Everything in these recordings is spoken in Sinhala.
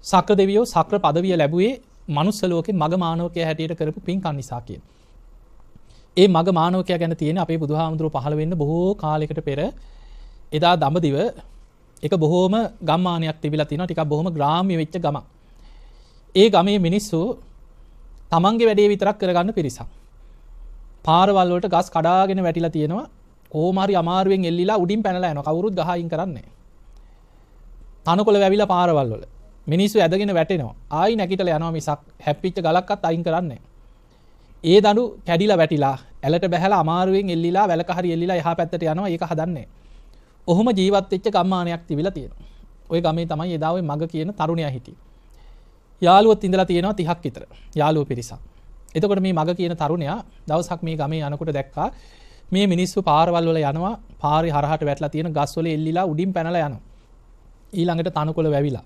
සක්‍ර දෙවියෝ සක්‍ර පදවිය ලැබුවේ මනුස්ස ලෝකේ මග මානවකයා හැටියට කරපු පින්කම් නිසා කියන. ඒ මග මානවකයා ගැන තියෙන අපේ බුදුහාමුදුරුවෝ පහළ වෙන්න බොහෝ කාලයකට පෙර එදා දඹදිව එක බොහෝම ගම්මානයක් තිබිලා තියෙනවා. ටිකක් බොහොම ග්‍රාම්‍ය වෙච්ච ගමක්. ඒ ගමේ මිනිස්සු තමන්ගේ වැඩේ විතරක් කරගන්න පිරිසක්. පාරවල් වලට ගස් කඩාගෙන වැටිලා තියෙනවා. කොහොම හරි අමාරුවෙන් එල්ලිලා උඩින් පැනලා යනවා. කවුරුත් ගහ අයින් කරන්නේ නැහැ. තනකොළ වැවිලා පාරවල් වල. මිනිස්සු ඇදගෙන වැටෙනවා. ආයි නැගිටලා යනවා මිසක් හැප්පිච්ච ගලක්වත් අයින් කරන්නේ නැහැ. ඒ දඬු කැඩිලා වැටිලා ඇලට බැහැලා අමාරුවෙන් එල්ලිලා වැලක හරි එල්ලිලා එහා පැත්තට යනවා. ඒක හදන්නේ නැහැ. ඔහොම ජීවත් වෙච්ච ගම්මානයක් තිබිලා තියෙනවා. ඔය ගමේ තමයි එදා ඔය මග කියන තරුණයා හිටියේ. යාළුවොත් ඉඳලා තියෙනවා 30ක් විතර. යාළුවෝ පිරිසක්. එතකොට මේ මග කියන තරුණයා දවසක් මේ ගමේ යනකොට දැක්කා මේ මිනිස්සු පාරවල් වල යනවා, පාරේ හරහට වැටලා තියෙන ගස් වල එල්ලිලා උඩින් පැනලා යනවා. ඊළඟට තනකොළ වැවිලා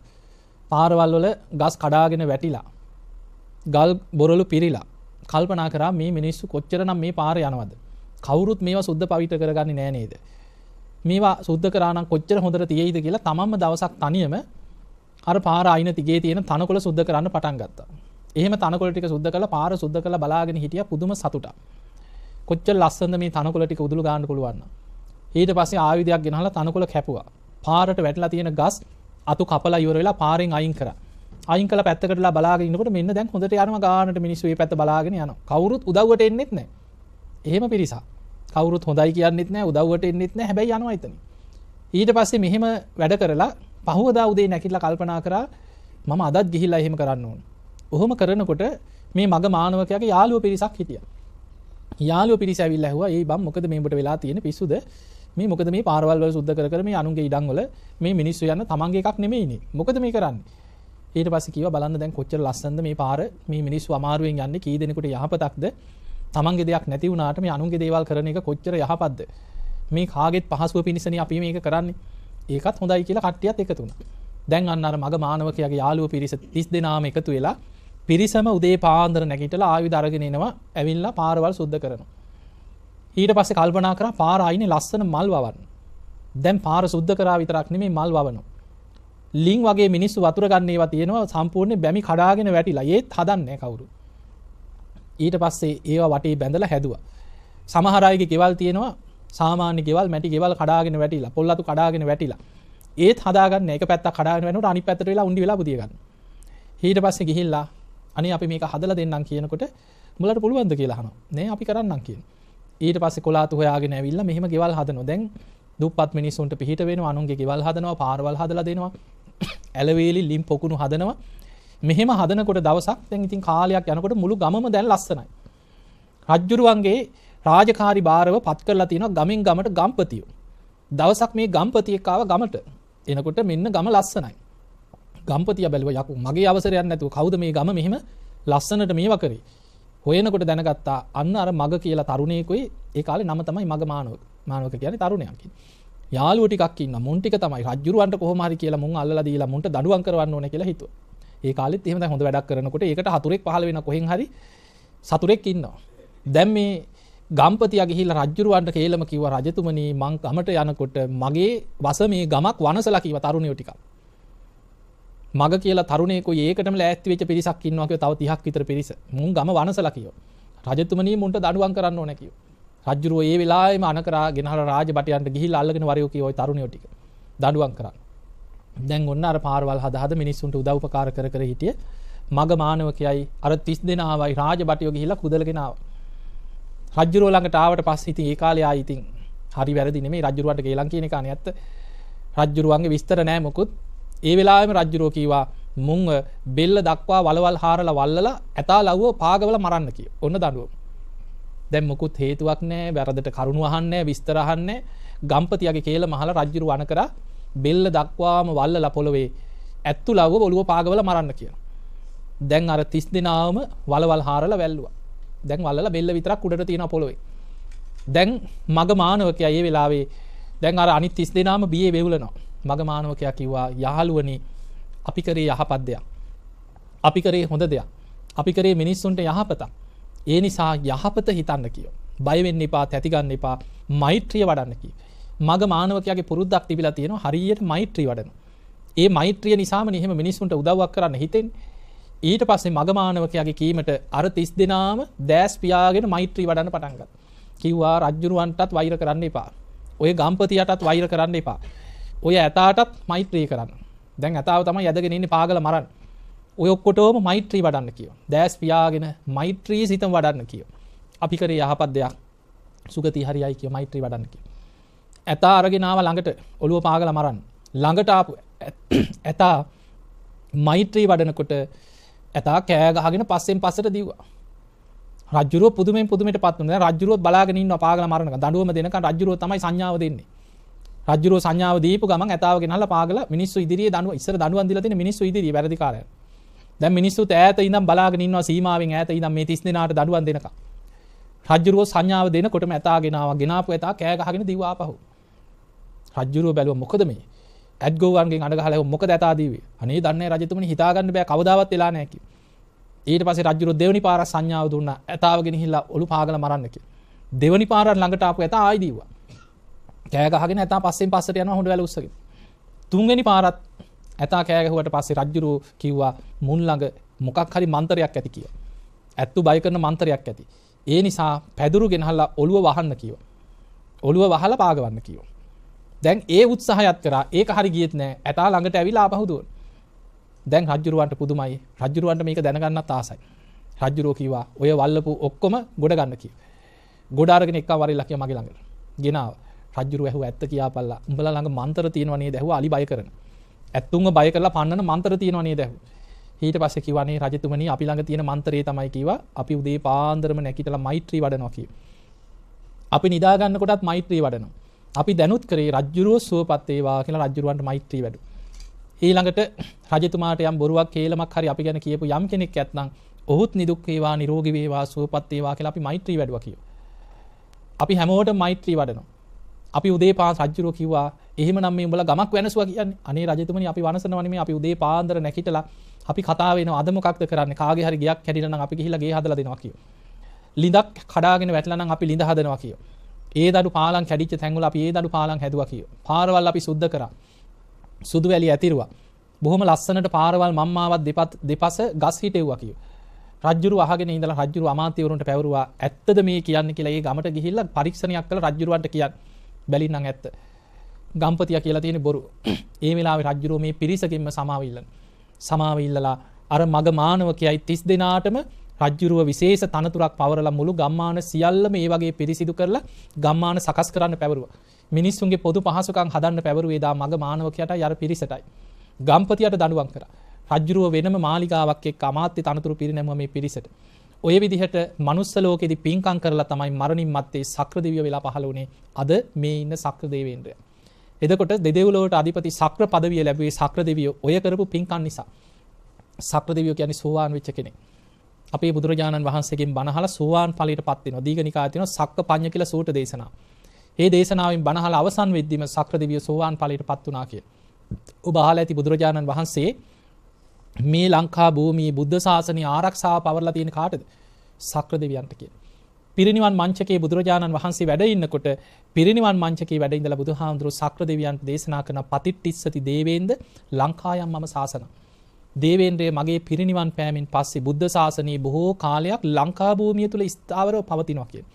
පාරවල් වල ගස් කඩාගෙන වැටිලා ගල් බොරළු පිරීලා. කල්පනා කරා මේ මිනිස්සු කොච්චරනම් මේ පාරේ යනවද? කවුරුත් මේවා සුද්ධ පවිත්‍ර කරගන්නේ නෑ නේද? මේවා සුද්ධ කරා නම් කොච්චර හොඳට තියෙයිද කියලා තමන්ම දවසක් තනියම අර පාර අයින තිගේ තියෙන තනකොළ සුද්ධ කරන්න පටන් ගත්තා. එහෙම තනකොළ ටික සුද්ධ කරලා පාර සුද්ධ කරලා බලාගෙන හිටියා පුදුම සතුටක්. කොච්චර ලස්සනද මේ තනකොළ ටික උදුළු ගන්න පුළුවන් නම්. ඊට පස්සේ ආයුධයක් ගෙනහලා තනකොළ කැපුවා. පාරට වැටලා තියෙන ගස් අතු කපලා ඉවර වෙලා පාරෙන් අයින් කරා. අයින් කළා පැත්තකටලා බලාගෙන ඉන්නකොට මෙන්න දැන් හොඳට යනවා ගානට මිනිස්සු මේ පැත්ත බලාගෙන යනවා. කවුරුත් උදව්වට එන්නෙත් නැහැ. එහෙම පිරිසක්. කවුරුත් හොඳයි කියන්නෙත් නැහැ, උදව්වට එන්නෙත් නැහැ. හැබැයි යනවා එතන. ඊට පස්සේ මෙහෙම වැඩ කරලා පහුවදා උදේ නැගිටලා කල්පනා කරා මම අදත් ගිහිල්ලා එහෙම කරන්න ඕන. ඔහොම කරනකොට මේ මග මානවකයාගේ යාළුවෝ පිරිසක් හිටියා. යාළුවෝ පිරිස ඇවිල්ලා ඇහුවා, "ඒයි බං මොකද මේ උඹට වෙලා තියෙන්නේ පිස්සුද? මේ මොකද මේ පාරවල් වල සුද්ධ කර කර මේ අනුන්ගේ ඉඩම් වල මේ මිනිස්සු යන තමන්ගේ එකක් නෙමෙයිනේ. මොකද මේ කරන්නේ?" ඊට පස්සේ කිව්වා, බලන්න දැන් කොච්චර ලස්සනද මේ පාර, මේ මිනිස්සු අමාරුවෙන් යන්නේ, කී දෙනෙකුට යහපතක්ද? තමන්ගේ දෙයක් නැති වුණාට මේ අනුන්ගේ දේවල් කරන එක කොච්චර යහපත්ද? මේ කාගෙත් පහසුව පිණිසනේ අපි මේක කරන්නේ. ඒකත් හොඳයි කියලා කට්ටියත් එකතු වුණා. දැන් අන්න අර මග මානවකයාගේ යාළුවෝ පිරිස 30 දෙනාම එකතු වෙලා පිරිසම උදේ පාන්දර නැගිටලා ආයුධ අරගෙන එනවා, ඇවිල්ලා පාරවල් සුද්ධ කරනවා. ඊට පස්සේ කල්පනා කරා පාර අයිනේ ලස්සන මල් වවන්න. දැන් පාර සුද්ධ කරා විතරක් නෙමෙයි මල් වවනවා. ලිං වගේ මිනිස්සු වතුර ගන්න ඒවා තියෙනවා සම්පූර්ණයෙන් බැමි කඩාගෙන වැටිලා. ඒත් හදන්නේ නැහැ කවුරු. ඊට පස්සේ ඒවා වටේ බැඳලා හැදුවා. සමහර අයගේ ගෙවල් තියෙනවා සාමාන්‍ය ගෙවල්, මැටි ගෙවල් කඩාගෙන වැටිලා, පොල් අතු කඩාගෙන වැටිලා. ඒත් හදාගන්න එක පැත්තක් කඩාගෙන වැටෙනකොට අනිත් පැත්තට වෙලා උණ්ඩි වෙලා බුදිය ගන්න. ඊට පස්සේ ගිහිල්ලා අනේ අපි මේක හදලා දෙන්නම් කියනකොට උඹලට පුළුවන්ද කියලා අහනවා. නෑ අපි කරන්නම් කියනවා. ඊට පස්සේ කොළ අතු හොයාගෙන ඇවිල්ලා මෙහෙම ගෙවල් හදනවා. දැන් දුප්පත් මිනිස්සුන්ට පිහිට වෙනවා, අනුන්ගේ ගෙවල් හදනවා, පාරවල් හදලා දෙනවා, ඇලවේලි ලිම් පොකුණු හදනවා. මෙහෙම හදනකොට දවසක් දැන් ඉතින් කාලයක් යනකොට මුළු ගමම දැන් ලස්සනයි. රජ්ජුරුවන්ගේ රාජකාරි භාරව පත් කරලා තියෙනවා ගමෙන් ගමට ගම්පතියෝ. දවසක් මේ ගම්පතියෙක් ආව ගමට. එනකොට මෙන්න ගම ලස්සනයි. ගම්පතියා බැලුවා යකෝ මගේ අවසරයක් නැතුව කවුද මේ ගම මෙහෙම ලස්සනට මේවා කරේ? හොයනකොට දැනගත්තා අන්න අර මග කියලා තරුණයෙකුයි, ඒ කාලේ නම තමයි මග මානවක. මානවක කියන්නේ තරුණයා කියන. යාළුවෝ ටිකක් ඉන්නවා. මුන් ටික තමයි රජ්ජුරුවන්ට කොහොම හරි කියලා මුන් අල්ලලා දීලා මුන්ට දඬුවම් කරවන්න ඕනේ කියලා හිතුවා. ඒ කාලෙත් එහෙම දැන් හොඳ වැඩක් කරනකොට ඒකට හතුරෙක් පහළ වෙන කොහෙන් හරි සතුරෙක් ඉන්නවා. දැන් මේ ගම්පතියා ගිහිල්ලා රජ්ජුරුවන්ට කේලම කිව්වා, රජතුමනි මං ගමට යනකොට මගේ වස මේ ගමක් වනසලා කිව්වා තරුණයෝ ටිකක්. මග කියලා තරුණයෙකුයි ඒකටම ලෑස්ති වෙච්ච පිරිසක් ඉන්නවා කිව්වා, තව 30ක් විතර පිරිස. මුන් ගම වනසලා කිව්වා. රජතුමනි මුන්ට දඬුවම් කරන්න ඕනේ කිව්වා. රජ්ජුරුවෝ ඒ වෙලාවෙම අන කරා ගෙනහලා රාජ බටයන්ට ගිහිල්ලා අල්ලගෙන වරියෝ කිව්වා ඔය තරුණයෝ ටික දඬුවම් කරන්න. දැන් ඔන්න අර පාරවල් හද හද මිනිස්සුන්ට උදව් උපකාර කර කර හිටිය මග මානවකයයි අර 30 දෙනාවයි රාජ බටයෝ ගිහිල්ලා කුදලගෙන ආවා. රජ්ජුරුවෝ ළඟට ආවට පස්සේ ඉතින් ඒ කාලේ ආයි ඉතින් හරි වැරදි නෙමෙයි රජ්ජුරුවන්ට කේලම් කියන එක අනේ ඇත්ත. රජ්ජුරුවන්ගේ විස්තර නෑ මොකුත්. ඒ වෙලාවෙම රජ්ජුරුවෝ කිව්වා මුන්ව බෙල්ල දක්වා වලවල් හාරලා වල්ලලා ඇතා ලව්ව පාගවල මරන්න කිව්වා. ඔන්න දඬුවම. දැන් මොකුත් හේතුවක් නෑ, වැරදට කරුණු අහන්නේ නෑ, විස්තර අහන්නේ නෑ. ගම්පතියාගේ කේලම අහලා රජ්ජුරුව අන කරා බෙල්ල දක්වාම වල්ලලා පොළවේ ඇත්තු ලව්ව ඔළුව පාගවල මරන්න කියනවා. දැන් අර 30 දෙනාම වලවල් හාරලා වැල්ලුවා. දැන් වල්ලලා බෙල්ල විතරක් උඩට තියෙනවා පොළවේ. දැන් මග මානවකයා ඒ වෙලාවේ දැන් අර අනිත් 30 දෙනාම බියේ වෙවුලනවා. මග මානවකයා කිව්වා යහළුවනි අපි කරේ යහපත් දෙයක්. අපි කරේ හොඳ දෙයක්. අපි කරේ මිනිස්සුන්ට යහපතක්. ඒ නිසා යහපත හිතන්න කියෝ. බය වෙන්න එපා, තැති ගන්න එපා, මෛත්‍රිය වඩන්න කියෝ. මග මානවකයාගේ පුරුද්දක් තිබිලා තියෙනවා හරියට මෛත්‍රී වඩනවා. ඒ මෛත්‍රිය නිසාම නේ එහෙම මිනිස්සුන්ට උදව්වක් කරන්න හිතෙන්නේ. ඊට පස්සේ මග මානවකයාගේ කීමට අර 30 දෙනාම දෑස් පියාගෙන මෛත්‍රී වඩන්න පටන් ගත්තා. කිව්වා රජ්ජුරුවන්ටත් වෛර කරන්න එපා. ඔය ගම්පතියටත් වෛර කරන්න එපා. ඔය ඇතාටත් මෛත්‍රී කරන්න. දැන් ඇතාව තමයි ඇදගෙන ඉන්නේ පාගල මරන්න. ඔය ඔක්කොටම මෛත්‍රී වඩන්න කියෝ. දෑස් පියාගෙන මෛත්‍රී සිතම වඩන්න කියෝ. අපි කරේ යහපත් දෙයක්. සුගතිය හරියයි කියෝ මෛත්‍රී වඩන්න කියෝ. ඇතා අරගෙන ආව ළඟට ඔළුව පාගල මරන්න. ළඟට ආපු ඇතා මෛත්‍රී වඩනකොට ඇතා කෑ ගහගෙන පස්සෙන් පස්සට දිව්වා. රජ්ජුරුව පුදුමෙන් පුදුමයට පත් වුණා. දැන් රජ්ජුරුවත් බලාගෙන ඉන්නවා පාගල මරනකම්. දඬුවම දෙනකම් රජ්ජුරුව තමයි සංඥාව දෙන්නේ. රජ්ජුරුව සංඥාව දීපු ගමන් ඇතාව ගෙනල්ලා පාගල මිනිස්සු ඉදිරියේ දඬුව ඉස්සර දඬුවම් දීලා තියෙන මිනිස්සු ඉදිරියේ වැරදිකාරයන්. දැන් මිනිස්සුත් ඈත ඉඳන් බලාගෙන ඉන්නවා සීමාවෙන් ඈත ඉඳන් මේ 30 දෙනාට දඬුවම් දෙනකම්. රජ්ජුරුව සංඥාව දෙනකොටම ඇතා ගෙනාවා. ගෙනාපු ඇතා කෑ ගහගෙන දිව්වා ආපහු. රජ්ජුරුව බැලුවා මොකද මේ? ඇත්ගොව්වන්ගෙන් අඬ ගහලා ඇහුවා මොකද ඇතා දීවේ? අනේ දන්නේ නැහැ රජතුමනි හිතා ගන්න බෑ කවදාවත් වෙලා නැහැ කිව්වා. ඊට පස්සේ රජ්ජුරුව දෙවෙනි පාරක් සංඥාව දුන්නා. ඇතාව ගෙනහිල්ලා ඔලු පාගල මරන්න කියලා. දෙවෙනි පාරක් ළඟට ආපු ඇතා ආයි දීවා. කෑ ගහගෙන ඇතා පස්සෙන් පස්සට යනවා හොඬ වැල උස්සගෙන. තුන්වෙනි පාරත් ඇතා කෑ ගැහුවට පස්සේ රජ්ජුරුව කිව්වා මුන් ළඟ මොකක් හරි මන්තරයක් ඇති කියලා. ඇත්තු බය කරන මන්තරයක් ඇති. ඒ නිසා පැදුරු ගෙනහල්ලා ඔළුව වහන්න කිව්වා. ඔළුව වහලා පාගවන්න කිව්වා. දැන් ඒ උත්සාහයත් කරා. ඒක හරි ගියෙත් නෑ. ඇතා ළඟට ඇවිල්ලා ආපහු දුවන. දැන් රජ්ජුරුවන්ට පුදුමයි. රජ්ජුරුවන්ට මේක දැනගන්නත් ආසයි. රජ්ජුරුව කිව්වා ඔය වල්ලපු ඔක්කොම ගොඩ ගන්න කිව්වා. ගොඩ අරගෙන එක්ක වරෙල්ලා කිව්වා මගේ ළඟට. ගෙනාවා. රජ්ජුරුව ඇහුවා ඇත්ත කියාපල්ලා. උඹලා ළඟ මන්තර තියෙනවා නේද ඇහුවා අලි බය කරන. ඇත්තුන්ව බය කරලා පන්නන මන්තර තියෙනවා නේද ඇහුවා. ඊට පස්සේ කිව්වා නේ රජතුමනි අපි ළඟ තියෙන මන්තරේ තමයි කිව්වා අපි උදේ පාන්දරම නැගිටලා මෛත්‍රී වඩනවා කිව්වා. අපි නිදා ගන්නකොටත් මෛත්‍රී වඩනවා. අපි දැනුත් කරේ රජ්ජුරුව සුවපත් වේවා කියලා රජ්ජුරුවන්ට මෛත්‍රී වැඩුවා. ඊළඟට රජතුමාට යම් බොරුවක් කේලමක් හරි අපි ගැන කියපු යම් කෙනෙක් ඇත්නම් ඔහුත් නිදුක් වේවා නිරෝගී වේවා සුවපත් වේවා කියලා අපි මෛත්‍රී වැඩුවා කිව්වා. අපි හැමෝටම මෛත්‍රී වඩනවා. අපි උදේ පාන් රජ්ජුරුව කිව්වා එහෙමනම් මේ උඹලා ගමක් වෙනසුවා කියන්නේ. අනේ රජතුමනි අපි වනසනව නෙමෙයි අපි උදේ පාන්දර නැගිටලා අපි කතා වෙනවා අද මොකක්ද කරන්නේ කාගේ හරි ගෙයක් කැඩිලා නම් අපි ගිහිල්ලා ගේ හදලා දෙනවා කිව්වා. ලිඳක් කඩාගෙන වැටලා නම් අපි ලිඳ හදනවා කිව්වා. ඒ දඩු පාලම් කැඩිච්ච තැන්වල අපි ඒ දඩු පාලම් හැදුවා කිව්වා. පාරවල් අපි සුද්ධ කරා. සුදු වැලි ඇතිරුවා. බොහොම ලස්සනට පාරවල් මම්මාවත් දෙපස ගස් හිටෙව්වා කිව්වා. රජ්ජුරුව අහගෙන ඉඳලා රජ්ජුරුව අමාත්‍යවරුන්ට පැවරුවා ඇත්තද මේ කියන්නේ කියලා ඒ ගමට ගිහිල්ලා පරීක්ෂණයක් කළා රජ්ජුරුවන්ට කියන්න. බැලින්නම් ඇත්ත. ගම්පතියා කියලා තියෙන බොරු. ඒ වෙලාවේ රජ්ජුරුව මේ පිරිසකින්ම සමාව ඉල්ලන. සමාව ඉල්ලලා අර මග මානවකයයි 30 දෙනාටම රජ්ජුරුව විශේෂ තනතුරක් පවරලා මුළු ගම්මාන සියල්ලම ඒ වගේ පිරිසිදු කරලා ගම්මාන සකස් කරන්න පැවරුවා. මිනිස්සුන්ගේ පොදු පහසුකම් හදන්න පැවරුවේ දා මග මානවකයාටයි අර පිරිසටයි. ගම්පතියට දඬුවම් කරා. රජ්ජුරුව වෙනම මාලිගාවක් එක්ක අමාත්‍ය තනතුරු පිරිනැමුවා මේ පිරිසට. ඔය විදිහට මනුස්ස ලෝකෙදි පින්කම් කරලා තමයි මරණින් මත්තේ සක්‍ර දෙවියෝ වෙලා පහළ වුණේ. අද මේ ඉන්න සක්‍ර දේවේන්ද්‍රයා. එතකොට දෙදෙව්ලොවට අධිපති සක්‍ර පදවිය ලැබුවේ සක්‍ර දෙවියෝ ඔය කරපු පින්කම් නිසා. සක්‍ර දෙවියෝ කියන්නේ සෝවාන් වෙච්ච කෙනෙක්. අපේ බුදුරජාණන් වහන්සේගෙන් බණ අහලා සෝවාන් ඵලයට පත් වෙනවා. දීඝනිකායේ තියෙනවා සක්ක පඤ්ඤ කියලා සූත්‍ර දේශනාව. ඒ දේශනාවෙන් බණ අහලා අවසන් වෙද්දිම සක්‍ර දෙවියෝ සෝවාන් ඵලයට පත් වුණා කියලා. ඔබ අහලා ඇති බුදුරජාණන් වහන්සේ මේ ලංකා භූමියේ බුද්ධ ශාසනය ආරක්ෂාව පවරලා තියෙන කාටද? සක්‍ර දෙවියන්ට කියලා. පිරිනිවන් මංචකයේ බුදුරජාණන් වහන්සේ වැඩ ඉන්නකොට පිරිනිවන් මංචකයේ වැඩ ඉඳලා බුදුහාමුදුරුවෝ සක්‍ර දෙවියන්ට දේශනා කරන පතිට්ඨිස්සති දේවේන්ද ලංකායම් මම ශාසන. දේවේන්ද්‍රය මගේ පිරිනිවන් පෑමෙන් පස්සේ බුද්ධ ශාසනයේ බොහෝ කාලයක් ලංකා භූමිය තුල ස්ථාවරව පවතිනවා කියලා.